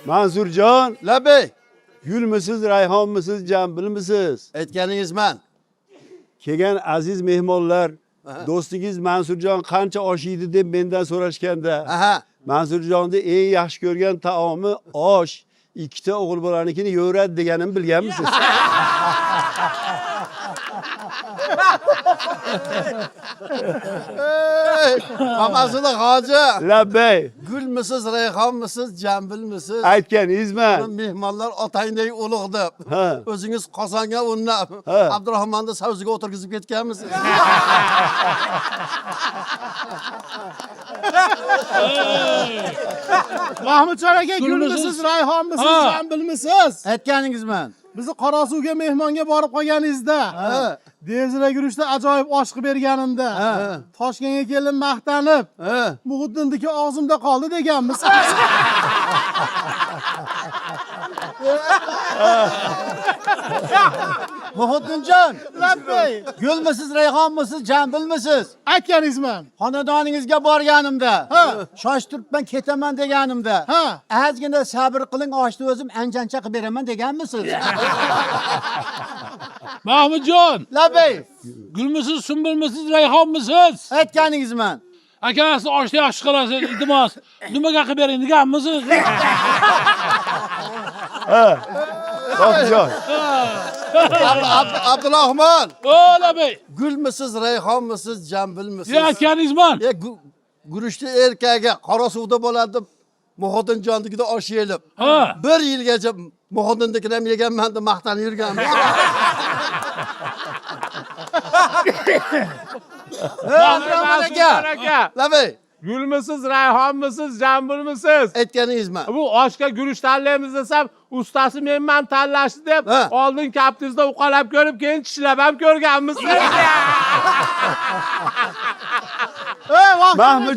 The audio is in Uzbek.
Mansurjon, Labbay, gulmisiz, rayhonmisiz, jambilmisiz? Aytganingizman. Kelgan aziz mehmonlar, do'stingiz Mansurjon qancha osh yeydi deb mendan so'rashganda, Aha. Mansurjonni eng yaxshi ko'rgan taomi osh, ikkita o'g'il bolanikini yeveradi deganimni bilganmisiz? Ey, Mamasuli hoji. Labbay, Gulmisiz, rayhonmisiz, jambilmisiz? aytganingizman. Mehmonlar otangdek ulug' deb. Ha. O'zingiz qozonga o'rnab, Ha. Abdurahmonni savziga o'tirgizib ketganmisiz? Mahmudjon aka, Gulmisiz. gulmisiz, rayhonmisiz, Ha. jambilmisiz? Aytganingizman. Bizni Qorasuvga mehmonga borib qolganingizda, Ha. devzira guruchda ajoyib osh qilib berganimda, Ha. Toshkentga keldim maqtanib, Ha. Muhiddindiki og'zimda qoldi deganmiz. Muhiddinjon, Labbay, gulmisiz, rayhonmisiz, jambilmisiz? aytganingizman. Xonadoningizga borganimda, Ha. shoshtiribman ketaman deganimda, Ha. ozgina sabr qiling, oshni o'zim anjancha qilib beraman deganmisiz? Mahmudjon, Labbay, gulmisiz, sumbulmisiz, rayhonmisiz? aytganingizman. Aka, siz oshni yaxshi qilasiz, iltimos. Nimaga qilib bering deganmisiz? Mahmudjon, Abdurahmon, O, labbay. gulmisiz, rayhonmisiz, jambilmisiz? Ya aytganingizman. E, guruchni erkagi qora suvda bo'ladi deb Muhiddinjonnikida osh yeyilib. Ha. Bir yilgacha Muhiddinnikini ham yeganman deb maqtanib yurganmiz. Abdurahmon aka, aka. Labbay, Gulmisiz, rayhonmisiz, jambilmisiz? aytganingizman. Bu oshga guruch tanlaymiz desam, ustasi menman tanlashdi deb Ha. oldin kaftingizda uqalab ko'rib, keyin tishlab ham ko'rganmisiz? Mahmud